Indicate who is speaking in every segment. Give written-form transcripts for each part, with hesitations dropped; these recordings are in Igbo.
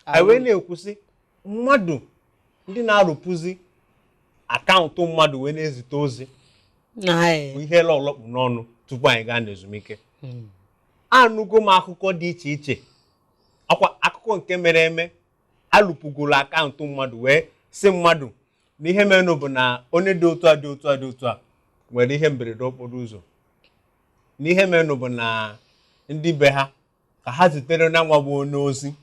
Speaker 1: Anyị wee na-ekwusị mmadụ ndị na-arụpụzi akaụntụ mmadụ wee na-ezite ozi bụ ihe lọlọkpụ n'ọnụ tupu anyị gaa n'ezumike. Anụgo m akụkọ dị iche iche, akwa akụkọ nke mere eme, alụpụgoro akaụntụ mmadụ wee sị mmadụ na ihe merenụ bụ na onye dị otu a dị otu a dị otu a nwere ihe mberede okporo ụzọ, na ihe merenụ bụ na ndị be ha ka ha zitere na nwa bụ onye ozi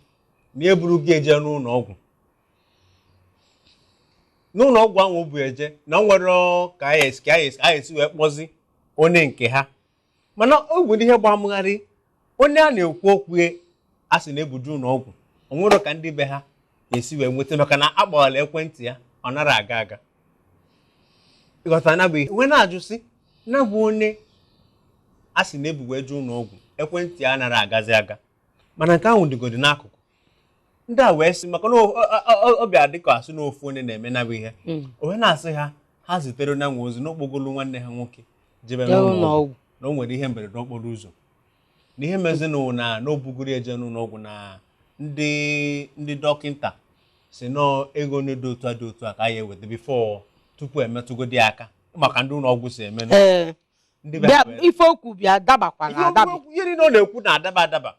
Speaker 1: na eburu gị eje n'ụlọ ọgwụ, n'ụlọ ọgwụ ahụ bụ eje na o nwere ka anyị esi wee kpọzi onye nke ha. Mana o nwere ihe gbamgharị onye a na-ekwu okwu a sị na ebuju ụlọ ọgwụ, o nwere ka ndị be ha ga-esi wee nweta, maka na a kpọrọ ekwentị ya ọ nara aga aga. Ịghọtara na bụ ihe wee na-ajụ sị na bụ onye a sị na ebu wee jee ụlọ ọgwụ, ekwentị ya nara agazi aga. Mana nke ahụ dịgodi n'akụkụ ndị a wee sị, maka na ọ bịa dịka asị na ofu onye na-eme na bụ ihe, o wee na-asị ha ha zitere na nwa ozi n'okpogolu nwanne ha nwoke jebe n'ụlọ ọgwụ na o nwere ihe mberede okporo ụzọ, na ihe mezinụ na n'obugoro eje n'ụlọ ọgwụ, na ndị dọkịnta si nọọ ego onye dị otu a dị otu a ka a ya eweta before tupu emetụgodi aka, maka ndị ụlọ ọgwụ si eme. Ndị be ha
Speaker 2: ife okwu bịa dabakwara adaba.
Speaker 1: Ihe niile ọ na-ekwu na-adaba adaba.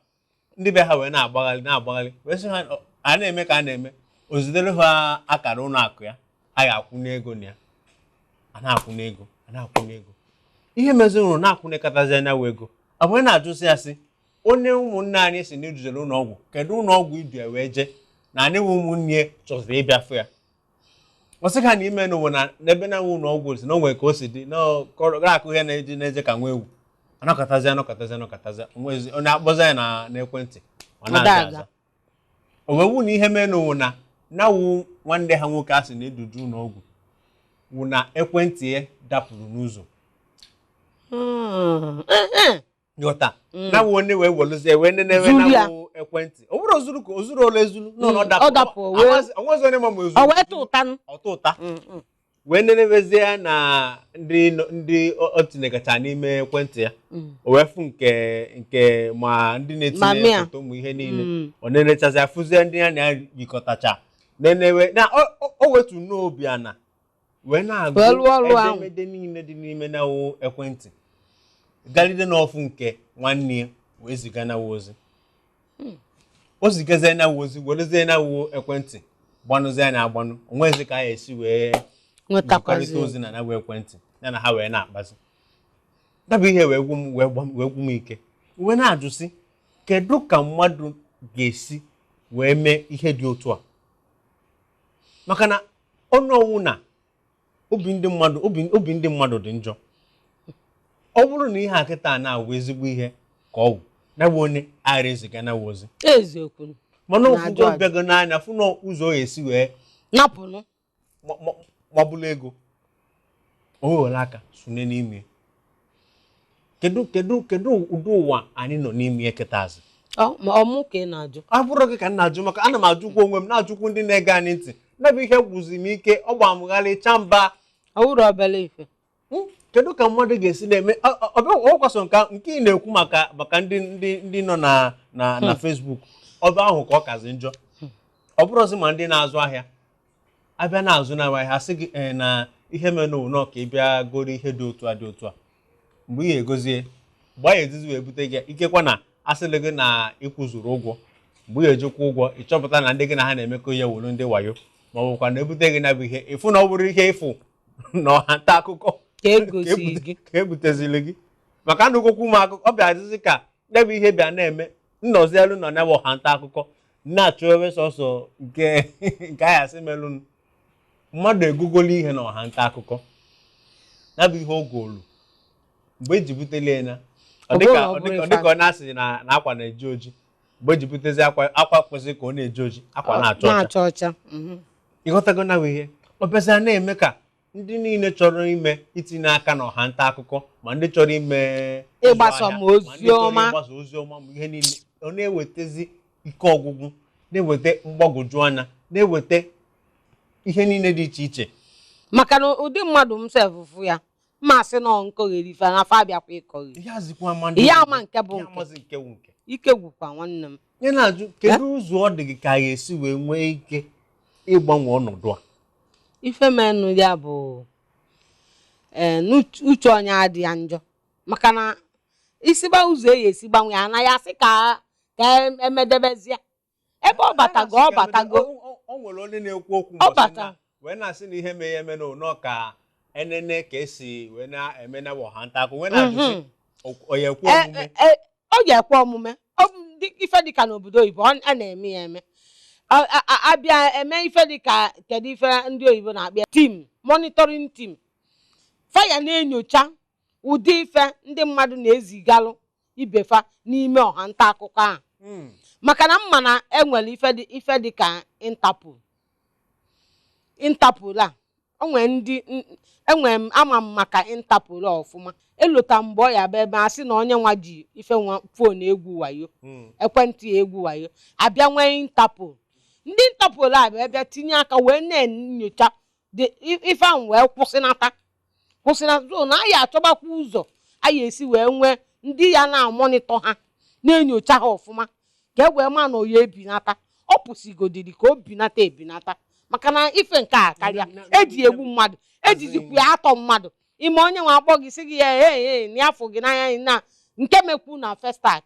Speaker 1: Ndị be ha wee na-agbagharị na-agbagharị wee sị ha a na-eme ka a na-eme, o zitere ha akara ụlọ akụ ya a ga-akwụ n'ego na ya, a na-akwụ n'ego, a na-akwụ n'ego. Ihe meziri na-akwụnekọtazi anya wee ego ọ bụ na-ajụsị ya sị onye ụmụnne anyị si na idujere ụlọ ọgwụ, kedu ụlọ ọgwụ idu wee jee na anyị nwe ụmụnne chọziri ịbịafụ ya? Ọ sị ha na ime n'ụwa na n'ebe na nwe ụlọ ọgwụ si na o nwere ka o si dị na akụ ihe na-eji na-eje ka nwa ewu anọkọtazi anọkọtazi anọkọtazi onwezi onye akpọzi ya na n'ekwentị ọ na-aza aza. O wee wu na ihe mee n'ụwa na nawu nwanne ha nwoke a sị na eduju ụlọ ọgwụ wụ na ekwentị ya dapụrụ n'ụzọ. Ghọta na wụ onye wee welụzie wee nenewe na wụ ekwentị ọ bụrụ ozuru ka ozuru ole ezuru nọ na ọ
Speaker 2: dapụ.
Speaker 1: Onwezi onye ma ma ozuru
Speaker 2: ọ wee tụ ụtanụ.
Speaker 1: Ọtụ ụta wee nenewezie ya na ndị o tinyegacha n'ime ekwentị ya, o wee fụ nke ma ndị na-etinye foto ụmụ ihe niile, ọ nenechazi afụzie ndị ya na ya yikọtacha nenewe na o wetu n'obi ana wee na-agụ edemede niile dị n'ime na ekwentị galide n'ọfụ nke nwanne ya wee ziga na ozi. O zigazie na ozi, werezie na ekwentị gbanụzie na agbanụ, onwezi ka a esi wee nwetakọrịta ozi na nawa ekwentị ya na ha wee na-akpazi. Dabụ ihe wee gwu m wee gwu m ike wee na-ajụsị, kedu ka mmadụ ga-esi wee mee ihe dị otu a? Maka na ọnụ ọnwụ na obi ndị mmadụ obi ndị mmadụ dị njọ. Ọ bụrụ na ihe a kịta na-awụ ezigbo ihe ka ọ wụ na-bụ onye aghara eziga na ozi.
Speaker 2: Eziokwu.
Speaker 1: Mana ofugo bịago n'anya fụ na ụzọ ọ ga-esi wee
Speaker 2: napụnụ
Speaker 1: mabụlụ ego, o were aka sonye n'ime. Kedu kedu kedu ụdị ụwa anyị nọ n'ime kịtaazị?
Speaker 2: Ọmụ ka ị na-ajụ?
Speaker 1: Abụrụ gị ka m na-ajụ, maka ana m ajụkwa onwe m, na-ajụkwu ndị na-ege anyị ntị. Na bụ ihe gwụzi m ike, ọ gba mgharị chamba.
Speaker 2: Ọ wụrụ obere ife.
Speaker 1: Kedu ka mmadụ ga-esi na-eme ọkwaso nke ị na-ekwu maka ndị nọ na Facebook ọba ahụ ka ọ kazi njọ? Ọ bụrụzi ma ndị na-azụ ahịa abịa na-azụ na ahịa sị gị na ihe mere n'ụlọ ka ị bịa goro ihe dị otu a dị otu a, mgbe ị ga-egozie mgbe a ga-ejizi wee bute gị, ikekwa na asịlị gị na ịkwụzuru ụgwọ, mgbe ị ga-ejikwa ụgwọ ịchọpụta na ndị gị na ha na-emekọ ihe wuru ndị wayo, ma ọ bụkwa na ebute gị na bụ ihe ịfụ na ọ bụrụ ihe ịfụ na ọha nta akụkọ
Speaker 2: ka
Speaker 1: e butezili gị. Maka anụgokwu m akụkọ ọ bịa dịzị ka ya bụ ihe bịa na-eme nnọzielu nọ na ọha nta akụkọ na-achọ ebe sọsọ nke anyị asị melụnụ mmadụ egogolo ihe na ọha nta akụkọ ya bụ ihe ogolu mgbe eji butele ya na ọ dịka ọ na-asị na akwa na-eji oji, mgbe eji butezi akwa kwesịrị ka ọ na-eji oji, akwa na-acha
Speaker 2: ọcha.
Speaker 1: Ịghọtago na ihe ọ bịazịa na-eme ka ndị niile chọrọ ime itinye aka n'ọha nta akụkọ, ma ndị chọrọ ime
Speaker 2: ịgbasa ozi ọma,
Speaker 1: ịgbasa ozi ọma, ma ihe niile ọ na-ewetezi ike ọgwụgwụ, na-eweta mgbagwoju anya, na-eweta ihe niile dị iche iche.
Speaker 2: Maka na ụdị mmadụ m sefụfụ ya mma sị na nkọgheri ife na afọ abịakwa ịkọgheri ihe ama nke bụ nke ike gwụkwa nwanne m.
Speaker 1: Nye na-ajụ, kedu ụzọ ọ dị gị ka a ga-esi wee nwee ike ịgbanwe ọnọdụ a?
Speaker 2: Ife menụ ya bụ n'uche onye adị ya njọ, maka na isigba ụzọ e esi gbanwe ya anaghị asị ka emedebezie ebe ọ batago, ọ batago.
Speaker 1: O nwere onye na-ekwu okwu
Speaker 2: Ọ bata.
Speaker 1: wee na-asị na ihe mee ya eme n'ụlọ ka enene ka esi wee na-eme na ọha nta akụkọ, wee na-ajụzi ọ ya ekwe omume?
Speaker 2: Ọ ga-ekwe omume. Ife dịka n'obodo oyibo a na-eme ya eme, abịa eme ife dịka kedu ife ndị oyibo na-akpịa team monitoring team, faya na-enyocha ụdị ife ndị mmadụ na-ezigalụ ibefa n'ime ọha nta akụkọ ahụ. Maka na mma na enwere ife dịka Interpol a onwe ndị enwere m ama m maka Interpol ọfụma. Elota mgbe ọ ya bụ ebe a sị na onye nwa ji ife nwa foonu egwu wayo, ekwentị ya egwu wayo, abịa nwee Interpol. Ndị Interpol a bịa bịa tinye aka wee na-enyocha ife ahụ wee kwụsịnata so na anyị achọbakwa ụzọ anyị esi wee nwee ndị ya na-amọnịtọ ha, na-enyocha ha ọfụma ka e wee ma na oya ebinata. Ọ pụsigodiri ka o binata ebinata, maka na ife nke a karịa eji egbu mmadụ, ejizikwa ya atọ mmadụ. Ime onye nwe akpọ gị sị gị ya ee na afọ gị n'anya na nke mekwu na Festac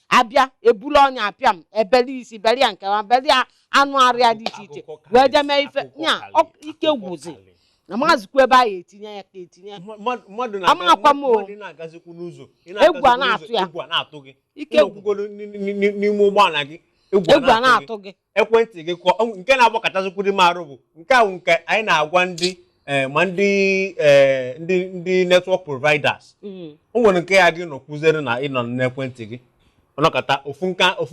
Speaker 2: abịa ebulu ọnya apịa m ebeli isi beli ya nke ma beli ya anụ arịa dị iche iche wee jee mee ife nya ike gwụzi na maazịkwa ebe anyị etinye ya ka etinye
Speaker 1: amakwa
Speaker 2: m o
Speaker 1: egwu a na-atụ ya, egwu a na-atụ gị
Speaker 2: ike
Speaker 1: gwụgoro n'ime ụgbọala gị,
Speaker 2: egwu a na-atụ gị,
Speaker 1: ekwentị gị kụọ. Nke na-agbakọtazikwuru m arụ bụ nke ahụ nke anyị na-agwa ndị ma ndị ndị network providers. O nwere nke ya gị nọ kwuzere na ịnọ n'ekwentị gị ọnọkọta ofu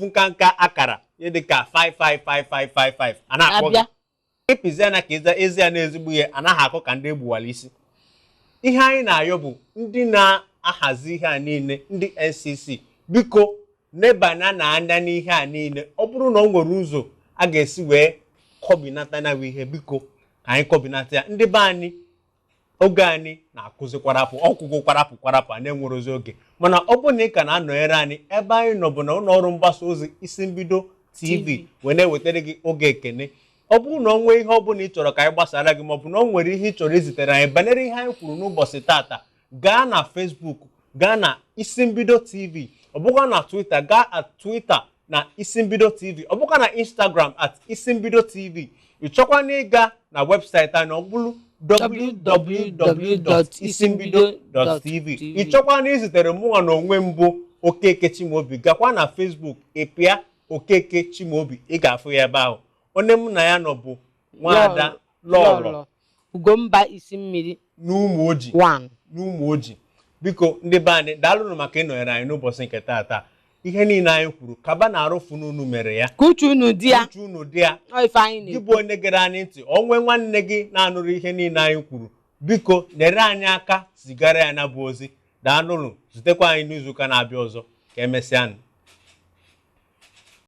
Speaker 1: nka nka akara ihe dịka 555555 a na-akpọ gị, ịpịzi na ka ezi ya na-ezigbo ihe anaghị akọ ka ndị egbuwara isi. Ihe anyị na-ayọ bụ ndị na-ahazi ihe a niile, ndị NCC, biko nebana na anya n'ihe a niile. Ọ bụrụ na ọ nwere ụzọ a ga-esi wee kọbinata na ihe, biko ka anyị kọbinata ya. Ndị be anyị, oge anyị na-akụzi kwarapụ ọkwụgwụ kwarapụ kwarapụ a na-enwerozi oge, mana ọ bụrụ na ị ka na-anọnyere anyị ebe anyị nọ bụ na ụlọ ọrụ mgbasa ozi Isi Mbido TV wee na-ewetara gị oge ekene. Ọ bụrụ na ọ nwee ihe ọ bụla ị chọrọ ka anyị gbasara gị, maọbụ na ọ nwere ihe ị chọrọ izitere anyị banyere ihe anyị kwuru n'ụbọchị tata, gaa na Facebook, gaa na Isi Mbido TV, ọ bụkwa na Twitter, gaa at Twitter na Isi Mbido TV, ọ bụkwa na Instagram at Isi Mbido TV. Ị chọkwa na ịga na webụsaịtị anyị, ọ bụrụ www.isimbido.tv. Ị chọkwa na izitere mụnwa na onwe mbụ Okeke Chimaobi, gakwa na Facebook ịpịa Okeke Chimaobi, ị ga-afụ ya ebe ahụ. Onye mụ na ya nọ bụ nwaada Lọlọ
Speaker 2: Ugomba Isimmiri
Speaker 1: n'Ụmụoji n'Ụmụoji. Biko ndị be anyị, daalụnụ maka ịnọnyere anyị n'ụbọchị nke taata. Ihe niile anyị kwuru kaba na arụfụ n'unu mere ya,
Speaker 2: ka uche unu dị ya,
Speaker 1: uche unu dị ya. Gị bụ onye gere anyị ntị, o nwee nwanne gị na-anụrụ ihe niile anyị kwuru, biko nyere anyị aka zigara ya na bụ ozi. Daalụnụ, zutekwa anyị n'izuụka na-abịa ọzọ. Ka emesịanụ.